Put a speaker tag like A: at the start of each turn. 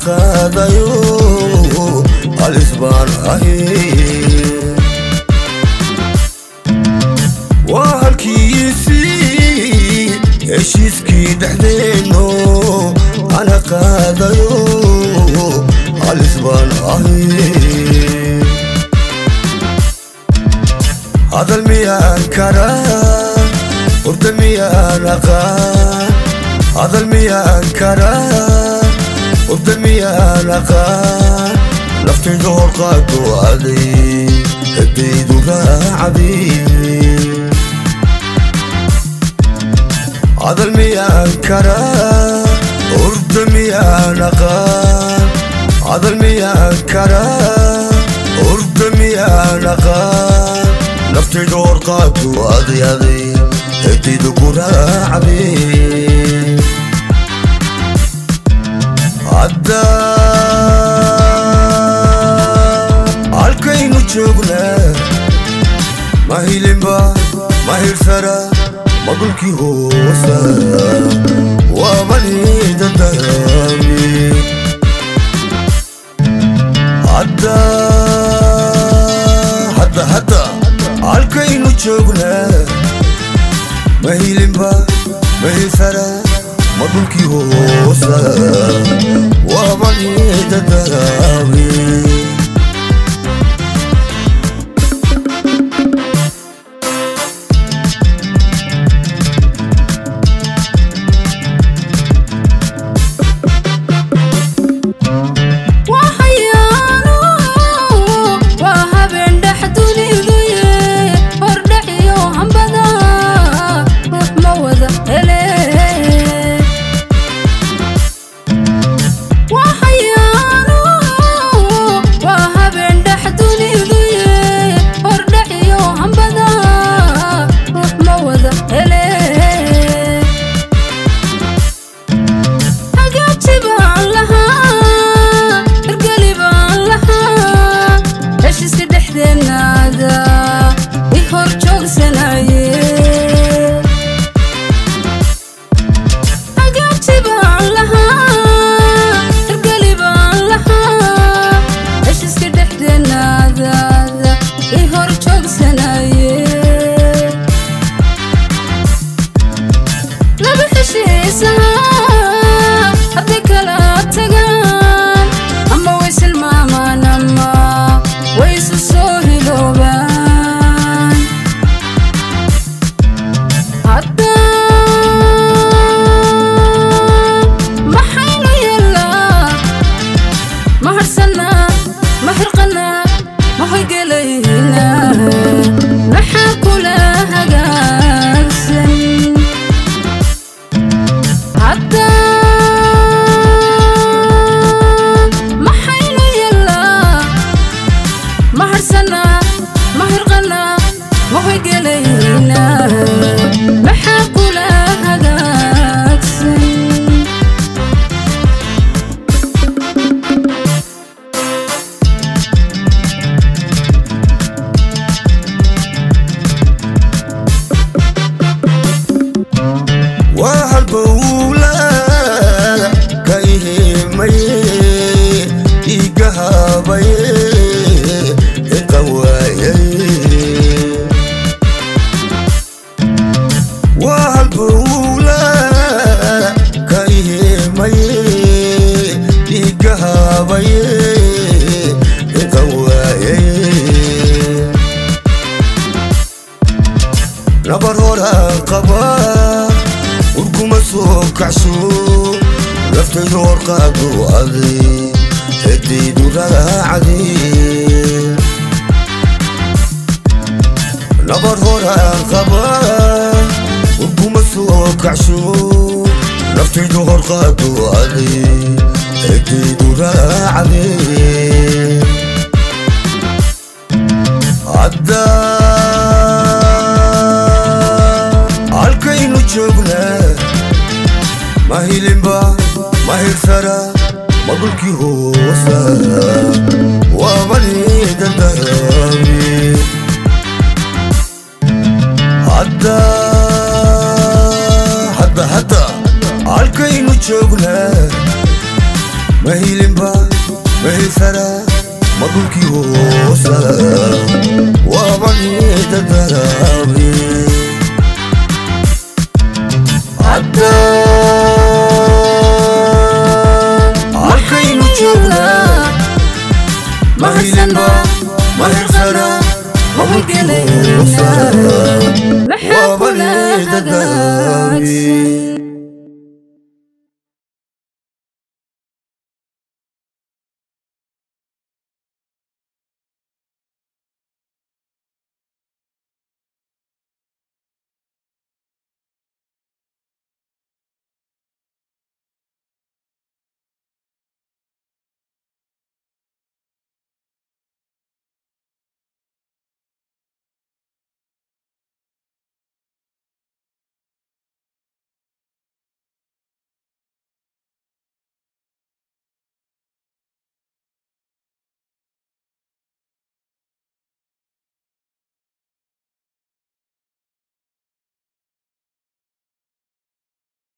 A: Qaadayo halis baan ahay. Waa halkiisii heshiiskii dhexdeenno, ana qaadayo halis baan ahay. Hadal miyaan karaa? Hurda miyaan aqaan? Hadal miyaan karaa? Hurda miyaan aqaan? Naftaydu horqaado aday, hedaydu raacday. Hadal miyaan karaa? Hurda miyaan aqaan? Hadal miyaan karaa? Hurda miyaan aqaan? Naftaydu horqaado aday, aday, hedaydu ku raacday. Hadda halkaynu joognaa, ma hilinba, ma hirsara, ma dhulkii hoosa? Waa manidadami. Hadda hadda hadda halkaynu joognaa, ma hilinba, ma hirsara, ma dhulkii hoosa? Waa manidadami.
B: Waxayaano waa habeen dhex duniduye, hordhaciyo hambada ruux ma wada hele. Waxayaano waa habeen dhex duniduye, hordhaciyo hambada ruux ma wada hele. Hagaaji baan lahaa, hirgeli baan lahaa, heshiiska dhexdeennaada i hor joogsanaye. Hagaaji baan lahaa, hirgeli baan lahaa, heshiiska dhexdeennaada i hor joogsanaye. Laba heshiisaha hadday kala tagaan, ama way silmaamaan ama way isu soo hiloobaan. Hadda maxaynu yeelaa? Ma harsanaa? Ma xirqanaa? Ma hoygelaynaa? Maxaa kula hagaagsan? Hadda maxaynu yeelaa? Ma harsanaa? Ma hirqanaa? Ma hoygelaynaa? Maxaa kula hagaagsan?
A: Waa halbowla ka ihimaye, iga habaye, iqan waayay. Waa halbowla ka ihimaye, iga habaye, iqan waayay. Nabar horaan qabaa, urkuma soo kacsho, naftaydu horqaado aday, hedaydu raacday. Nabar horaan qabaa, urkuma soo kacsho, naftaydu horqaado aday, hedaydu raacday. Hadda halkaynu joognaa, ma hilinba, ma hirsara, ma dhulkii hoosa? Waa manidadami. Hadda hadda hadda halkaynu joognaa, ma hilinba. hirsara? Ma dhulkii hoosa waabani dadarawe? Hadda halkaynu joognaa, ma hilinba, ma hirsara? Ma dhulkii hoosa
B: Maxaa kula
A: waabani.